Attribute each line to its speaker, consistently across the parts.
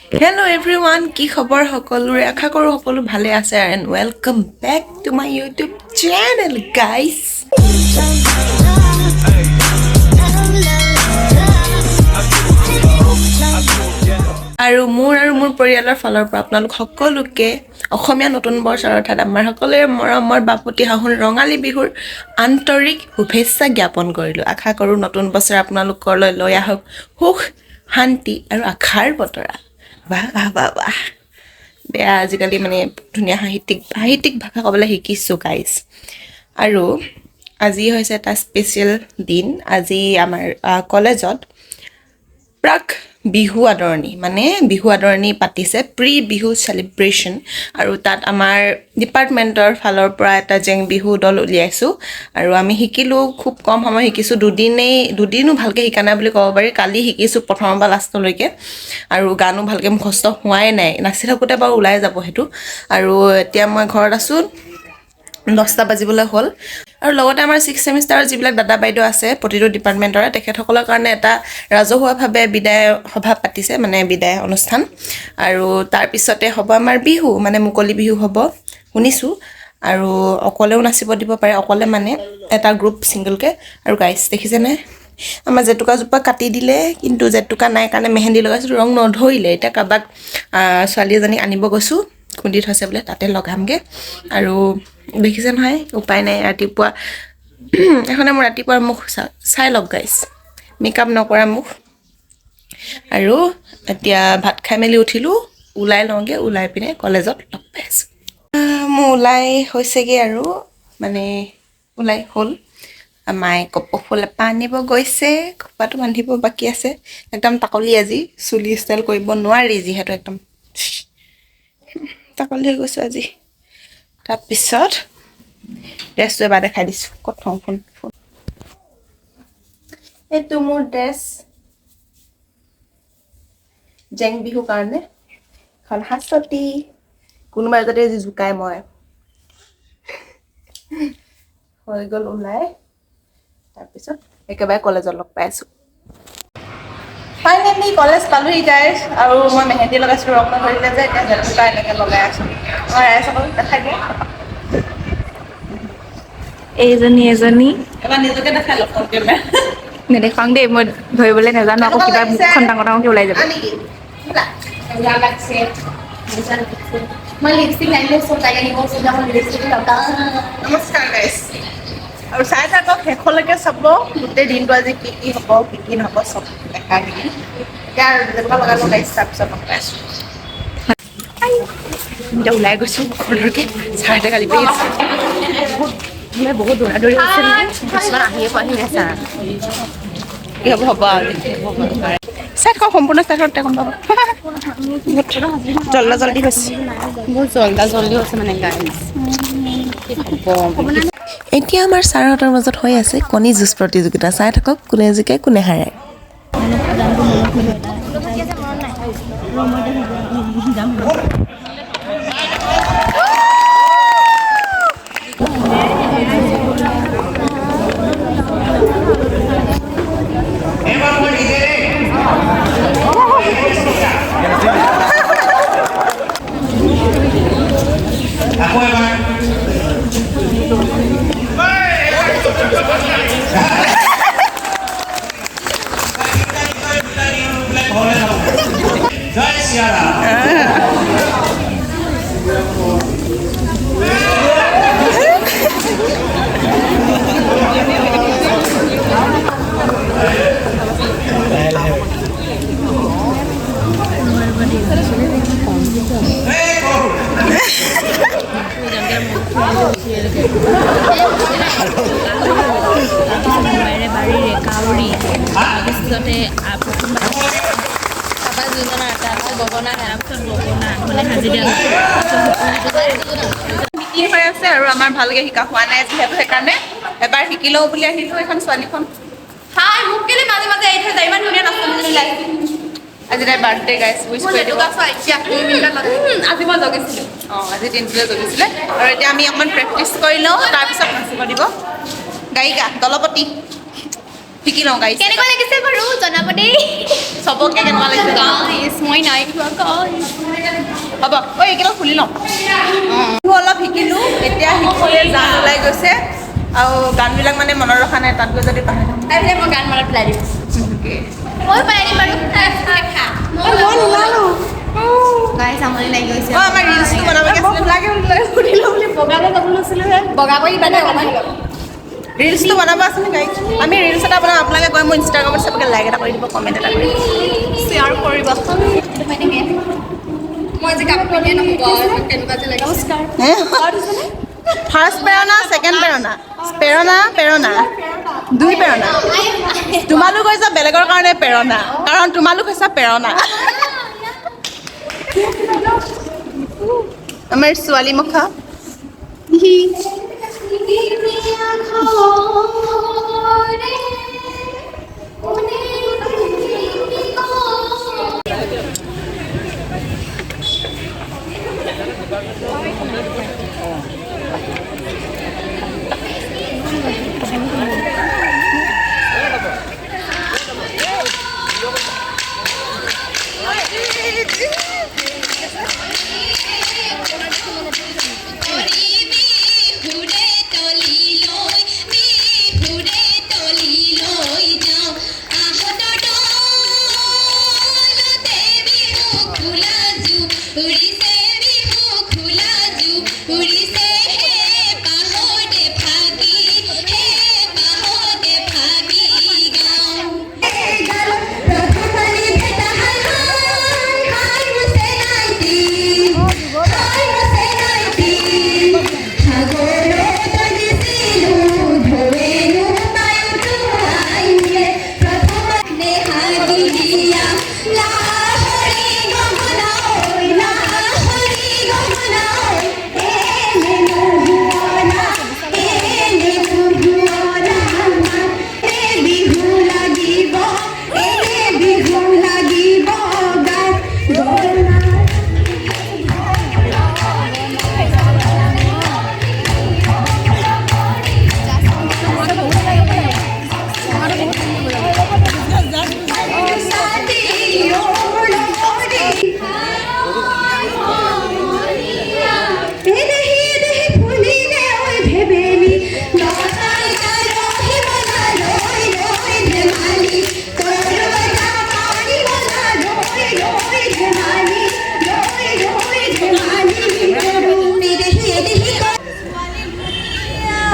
Speaker 1: Hello' everyone, কি খবৰ সকলোৰে? আশা কৰোঁ সকলো ভালে আছে and welcome back to my YouTube channel, guys. আৰু মোৰ পৰিয়ালৰ ফালৰ পৰা আপোনালোক সকলোকে অসমীয়া নতুন বছৰ, অৰ্থাৎ আমাৰ সকলোৰে মৰমৰ বাপতি সাহোন ৰঙালী বিহুৰ আন্তৰিক শুভেচ্ছা জ্ঞাপন কৰিলোঁ। আশা কৰোঁ নতুন বছৰ আপোনালোকলৈ লৈ আহক সুখ, শান্তি আৰু আশাৰ বতৰা। বাহ বাহ বাহ বাহ! বেয়া আজিকালি মানে ধুনীয়া সাহিত্যিক সাহিত্যিক ভাষা ক'বলৈ শিকিছোঁ গাইজ। আৰু আজি হৈছে এটা স্পেচিয়েল দিন। আজি আমাৰ কলেজত প্ৰাক বিহু আদৰণি, মানে বিহু আদৰণি পাতিছে, প্ৰি বিহু চেলিব্ৰেশ্যন। আৰু তাত আমাৰ ডিপাৰ্টমেণ্টৰ ফালৰ পৰা এটা জেং বিহু দল উলিয়াইছোঁ আৰু আমি শিকিলোঁ। খুব কম সময় শিকিছোঁ, দুদিনেই, দুদিনো ভালকৈ শিকা নাই বুলি ক'ব পাৰি। কালি শিকিছোঁ প্ৰথমৰ পৰা লাষ্টলৈকে আৰু গানো ভালকৈ মুখস্থ হোৱাই নাই। নাচি থাকোঁতে বাৰু ওলাই যাব সেইটো। আৰু এতিয়া মই ঘৰত আছোঁ, 10টা বাজিবলৈ হ'ল। আৰু লগতে আমাৰ ছিক্স ছেমিষ্টাৰৰ যিবিলাক দাদা বাইদেউ আছে প্ৰতিটো ডিপাৰ্টমেণ্টৰে, তেখেতসকলৰ কাৰণে এটা ৰাজহুৱাভাৱে বিদায় সভা পাতিছে, মানে বিদায় অনুষ্ঠান। আৰু তাৰপিছতে হ'ব আমাৰ বিহু, মানে মুকলি বিহু হ'ব শুনিছোঁ। আৰু অকলেও নাচিব দিব পাৰে, অকলে মানে এটা গ্ৰুপ ছিংগলকৈ। আৰু গাইছ, দেখিছেনে, আমাৰ জেতুকাজোপা কাটি দিলে, কিন্তু জেতুকা নাই কাৰণে মেহেন্দি লগাইছোঁ, ৰং নধৰিলে। এতিয়া কাৰোবাক ছোৱালী এজনীক আনিব গৈছোঁ, খুন্দি থৈছে বোলে, তাতে লগামগৈ। আৰু দেখিছে নহয়, উপায় নাই। ৰাতিপুৱা এখনে মোৰ ৰাতিপুৱাৰ মুখ চাই লওক গাইছ, মেকআপ নকৰা মুখ। আৰু এতিয়া ভাত খাই মেলি উঠিলোঁ, ওলাই লওঁগৈ, ওলাই পিনে কলেজত লগ পাই আছোঁ। মোৰ ওলাই হৈছেগৈ আৰু মানে ওলাই হ'ল। মায়ে কপৌ ফুল এপাহ আনিব গৈছে, খোপাটো বান্ধিব বাকী আছে। একদম তাকলি আজি, চুলি ষ্টাইল কৰিব নোৱাৰি যিহেতু একদম তাকলি হৈ গৈছোঁ আজি। তাৰপিছত ড্ৰেছটো এবাৰ দেখাই দিছোঁ। ক'ত থওঁ ফোন? ফোন এইটো মোৰ ড্ৰেছ জেং বিহুৰ কাৰণে। এখন হাঁচতি, কোনোবাই যদি আজি জোকাই, মই হৈ গ'ল ওলাই। তাৰপিছত একেবাৰে কলেজত লগ পাই আছোঁ। ফাইনেলি কলেজ পালোহি গাইছ। আৰু মই মেহেন্দি লগাইছিলোঁ, ৰং নধৰিলে যে, এতিয়া জেতুকা এনেকৈ লগাই আছোঁ। আমাৰ ৰাইজসকলক দেখাই দিয়া।
Speaker 2: এইজনী এজনী।
Speaker 1: এবাৰ নিজকে দেখাই লওক ফোন কেমেৰা।
Speaker 2: নেদেখাওঁ দেই, মই ধৰিবলৈ নাজানো আকৌ, কিবা মুখখন ডাঙৰ ডাঙৰকে ওলাই যাব।
Speaker 1: নেকি?
Speaker 3: মজা লাগছে, মজা লাগছে। মই লিপষ্টিক আনিলে চব তাই আনিব, চব মই লিপষ্টিক লগাওঁ।
Speaker 1: নমস্কাৰ গাইছ। আৰু চাই থাকক, শেষলৈকে চাব গোটেই দিনটো, আজি কি কি হ'ব, কি কি নহ'ব, চব দেখাই দিম। এতিয়া আৰু জেতুকা লগাই লওঁ গাইছ, তাৰপিছত লগ পাই আছোঁ। এতিয়া ওলাই গৈছোঁ ঘৰলৈকে, ছাৰহঁতে গালি পাৰি আছে।
Speaker 2: বহুত দৌৰা দৌৰি হৈছে নহয়, কিছুমান আহিয়ে পোৱাহি নাই ছাৰ।
Speaker 1: কি হ'ব হ'ব আৰু চাই থাকক সম্পূৰ্ণ, চাই থাকক, গম পাব। বহুত জল্দা জল্দি হৈছে।
Speaker 2: বহুত জল্দা জল্দি হৈছে মানে গাইজ, কি হ'ব?
Speaker 1: এতিয়া আমাৰ ছাৰহঁতৰ মাজত হৈ আছে কণী যুঁজ প্ৰতিযোগিতা। চাই থাকক কোনে জিকে, কোনে হাৰে।
Speaker 4: আকৌ এবাৰ। জয় চিয়াৰাম।
Speaker 3: বাৰীৰে কাউৰী, তাৰপিছতে তাৰপৰা যোজনা, তাৰপিছত গগনা, তাৰপিছত গগনা মানে সাজি দিয়া।
Speaker 1: মিটিং হৈ আছে আৰু আমাৰ ভালকে শিকা হোৱা নাই যিহেতু, সেইকাৰণে এবাৰ শিকি লওঁ বুলি আহিলোঁ। এখন ছোৱালীখন।
Speaker 3: হাই, মোক কেলে মাজে মাজে এৰি থৈ যায়? ইমান ধুনীয়া নাচনীজনী লাগিছে।
Speaker 1: আজি তাই বাৰ্থডে গাইছ, উইচ কৰি দিব।
Speaker 3: আজি মই জগিছিলোঁ।
Speaker 1: অঁ, আজি দিনটোতে জগিছিলে। আৰু এতিয়া আমি অকণমান প্ৰেক্টিচ কৰি লওঁ, তাৰপিছত নাচিব দিব। গায়িকা দলপতি। শিকি লওঁ গাইছ।
Speaker 3: কেনেকুৱা লাগিছে বাৰু জনাব দেই।
Speaker 1: চবকে কেনেকুৱা লাগিছে?
Speaker 3: গাইছ, মই নাই খোৱা গাইছ।
Speaker 1: হ'ব ঐ, এইকেইটা খুলি লওঁ। বিহু অলপ শিকিলোঁ, এতিয়া শিকিবলৈ জান ওলাই গৈছে আৰু গানবিলাক মানে মনত ৰখা নাই, তাত গৈ যদি পাহৰি থাকোঁ।
Speaker 3: তাৰপিছত মই গান মনত পেলাই দিম। ময়ো পেলাই দিম বাৰু।
Speaker 1: মই নোলালো।
Speaker 3: গাইছ, আমনি লাগি গৈছে।
Speaker 1: অঁ, আমাৰ ৰিলচটো বনাব
Speaker 3: বগা কৰি দিবা দেই অকণমান।
Speaker 1: ৰিলচটো বনাব আছে নে গাইজ? আমি ৰিলচ এটা বনাম। আপোনালোকে গৈ মোৰ ইনষ্টাগ্ৰামত চবকে লাইক এটা কৰি দিব, কমেণ্ট এটা কৰি দিব,
Speaker 2: শ্বেয়াৰ কৰিব।
Speaker 3: মই যে কাপোৰ পিন্ধিয়ে নহ'ব, কেনেকুৱা যে লাগিছে।
Speaker 2: নমস্কাৰ।
Speaker 1: ফাৰ্ষ্ট প্ৰেৰণা, ছেকেণ্ড প্ৰেৰণা, প্ৰেৰণা প্ৰেৰণা, দুই প্ৰেৰণা। তোমালোক হৈছে বেলেগৰ কাৰণে প্ৰেৰণা, কাৰণ তোমালোক হৈছে প্ৰেৰণা। আমাৰ ছোৱালী মুখা।
Speaker 5: বিহুৰে তলি লৈ, বিহুৰে তলি লৈ যাওঁ। আহত দলতে বিহু খোলা জুৰিছে, বিহু খোলা জুৰিছে। হে পাহতে ফাগি, হে পাহতে ফাগি গাওঁ। প্ৰথমে ভেটা হাই হাই হাই চেনাইটি, হাই চেনাইটি। সাগৰত দিছিলো ধৰেনো বায়ুটো প্ৰথমে হাগিয়া। লাহৰি গগনা ঐ, লাহৰি গগনা ঐ, এনে নুহুৱনা, এনে নুহুৱনা। এ বিহু লাগিব, এনে বিহু লাগিব গাত গগনা।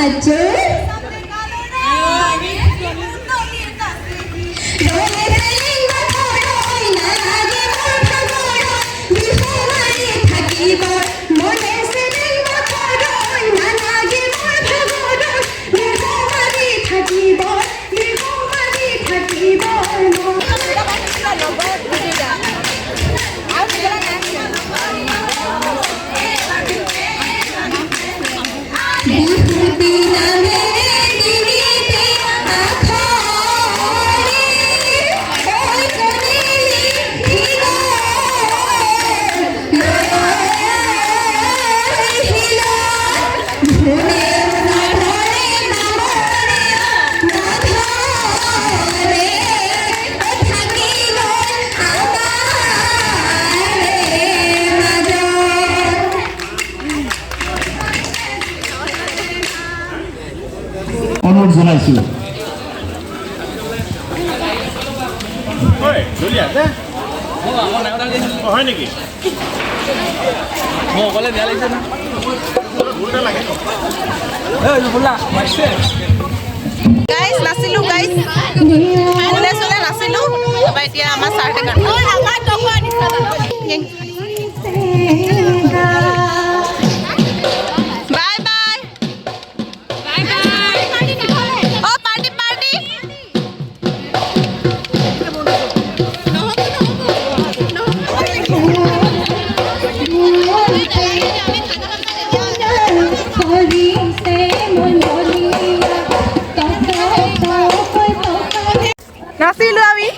Speaker 5: আচ্ছা। ৰঙে চেলেং ৰৈ নালাগে মোৰ ভাগৰ, বিহু মাৰি থাকিব মনে। চেলেং ৰৈ নালাগে মোৰ ভাগৰ, বিহু মাৰি থাকিব, বিহু মাৰি থাকিব মন। বিহুতি নামে ডিঙিতে আখৰে, ঐ কনেলি হিল, ধুনেও নধৰে নামৰেও নধৰে, থাকি গ'ল আমাৰে মাজত।
Speaker 4: অনুৰোধ জনাইছোঁ।
Speaker 6: হয়, জুলিয়া দে। হয় নেকি?
Speaker 7: মই অকলে বেয়া লাগিছে না।
Speaker 6: ভুল নালাগে।
Speaker 7: বোলা মাৰিছে।
Speaker 1: গাইজ, নাচিলো গাইজ, ফুলে চুলে নাচিলো। তাৰপৰা এতিয়া আমাৰ ছাৰহঁতে গান। Bye bye. অ পাৰ্টি পাৰ্টি।
Speaker 5: কৰিছে মনলীয়া টকা
Speaker 1: নাচিলো আমি,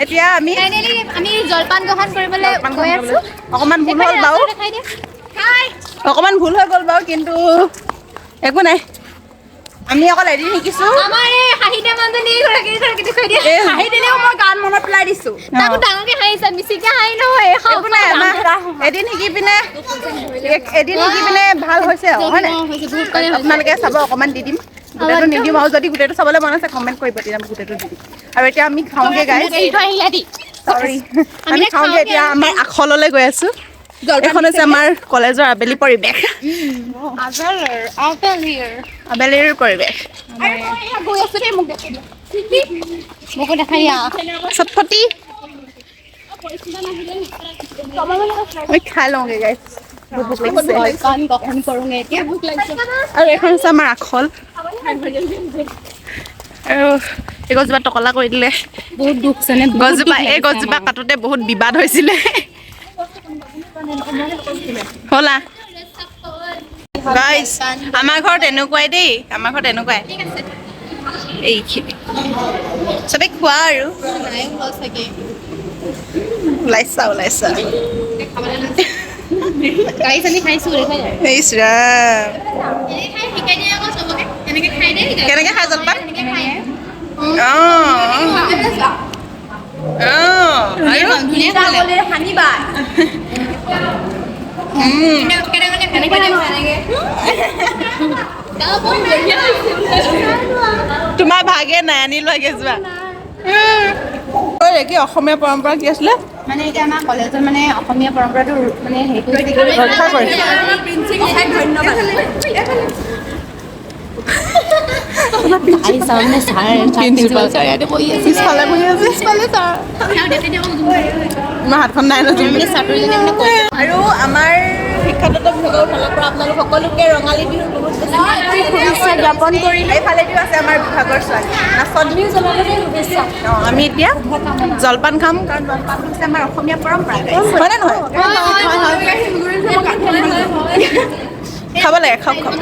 Speaker 1: এতিয়া আমি
Speaker 3: ফাইনেলি আমি জলপান গ্ৰহণ কৰিবলৈ গৈ আছো।
Speaker 1: অকণমান ভুল হ'ল বাৰু।
Speaker 3: দেখাই দিয়ে। হাই।
Speaker 1: অকণমান ভুল হৈ গ'ল বাৰু, কিন্তু একো নাই। আমি অকল এদিন শিকিছো।
Speaker 3: আমাৰ এই হাঁহি দিয়া মানুহজনী এইগৰাকী, এইগৰাকী দেখুৱাই দিয়া।
Speaker 2: হাঁহি দিলেও মই গান মনত পেলাই দিছো।
Speaker 3: তাকো ডাঙৰকে হাঁহিছে, মিচিকে হাঁহি নহয়।
Speaker 1: একো নাই, আমাৰ এদিন শিকি পিনে, এদিন শিকি পিনে ভাল হৈছে আৰু, হয় নাই? আপোনালোকে চাব, অকণমান দি দিম, গোটেইটো নিদিম। আৰু যদি গোটেইটো চাবলৈ মন আছে কমেণ্ট কৰিব, তেতিয়া মই গোটেইটো দি দিম। আৰু এতিয়া আমি খাওঁগে গাইজ, চৰি, আমি খাওঁগে এতিয়া। আমাৰ আখললৈ গৈ আছো। এইখন হৈছে আমাৰ কলেজৰ আবেলি পৰিৱেশ, আবেলিৰ পৰিৱেশ। চটফটি আমি খাই লওঁগে গাইজ, ভোক লাগিছে। আৰু এইখন হৈছে আমাৰ আখল। আৰু এই গছজোপা টকলা কৰি দিলে,
Speaker 3: বহুত দুখ।
Speaker 1: গছজোপা, এই গছজোপা কাটোতে বহুত বিবাদ হৈছিলে। হ'লা গাইজ, আমাৰ ঘৰত এনেকুৱাই দেই, আমাৰ ঘৰত এনেকুৱাই। এইখিনি চবে খোৱা আৰু ওলাইছা ওলাইছা। ইছ ৰাম, কেনেকে খাই জলপান? অঁ অঁ, আৰু তোমাৰ ভাগে নাই, আনি লোৱাগে যোৱা। কি অসমীয়া পৰম্পৰা কি আছিলে?
Speaker 3: মানে এতিয়া আমাৰ কলেজত মানে অসমীয়া পৰম্পৰাটো মানে হেৰি
Speaker 1: ৰক্ষা কৰিছে। পিছফালে বহি আছে, তোমাৰ হাতখন নাই ন? আৰু আমাৰ শিক্ষাতত্ত্ব বিভাগৰ ফালৰ পৰা আপোনালোক সকলোকে ৰঙালী বিহুৰ বহুত বেছি শুভেচ্ছা জ্ঞাপন কৰিলোঁ। এইফালেদিও আছে আমাৰ বিভাগৰ ছোৱালী নাচনী। আমি এতিয়া জলপান খাম, কাৰণ জলপান হৈছে আমাৰ অসমীয়া পৰম্পৰা, হয়নে নহয়? খাব লাগে, খাওক খাওক।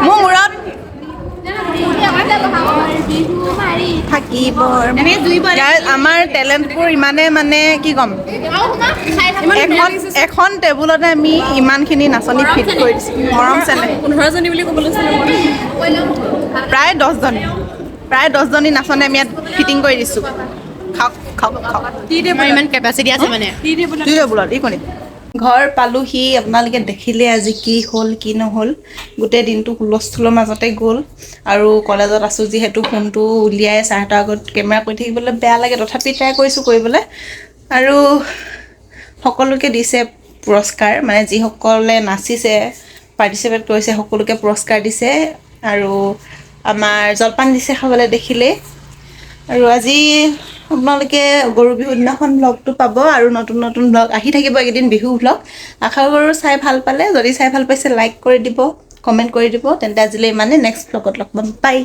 Speaker 1: মোৰ মূৰত থাকিবৰ। আমাৰ টেলেণ্টবোৰ ইমানে, মানে কি ক'ম, এখন এখন টেবুলতে আমি ইমানখিনি নাচনী ফিট কৰি দিছোঁ। মৰম চেনেহ
Speaker 2: 15জনী বুলি ক'বলৈ,
Speaker 1: প্ৰায় 10জনী, প্ৰায় 10জনী নাচনী আমি ইয়াত ফিটিং কৰি দিছোঁ। খাওক খাওক খাওক।
Speaker 3: ইমান কেপাচিটি আছে মানে
Speaker 1: টেবুলত এইখনিত। ঘৰ পালোহি। আপোনালোকে দেখিলে আজি কি হ'ল কি নহ'ল। গোটেই দিনটো হুলস্থুলৰ মাজতে গ'ল। আৰু কলেজত আছোঁ যিহেতু ফোনটো উলিয়াই ছাৰহঁতৰ আগত কেমেৰা কৰি থাকিবলৈ বেয়া লাগে, তথাপি ট্ৰাই কৰিছোঁ কৰিবলৈ। আৰু সকলোকে দিছে পুৰস্কাৰ, মানে যিসকলে নাচিছে, পাৰ্টিচিপেট কৰিছে, সকলোকে পুৰস্কাৰ দিছে। আৰু আমাৰ জলপান দিছে খাবলৈ, দেখিলেই। আৰু আজি আপোনালোকে গৰু বিহুৰ দিনাখন ভ্লগটো পাব আৰু নতুন নতুন ভ্লগ আহি থাকিব এইকেইদিন, বিহু ভ্লগ। আশা কৰোঁ চাই ভাল পালে। যদি চাই ভাল পাইছে লাইক কৰি দিব, কমেণ্ট কৰি দিব। তেন্তে আজিলৈ ইমানে, নেক্সট ভ্লগত লগ পাম। বাই।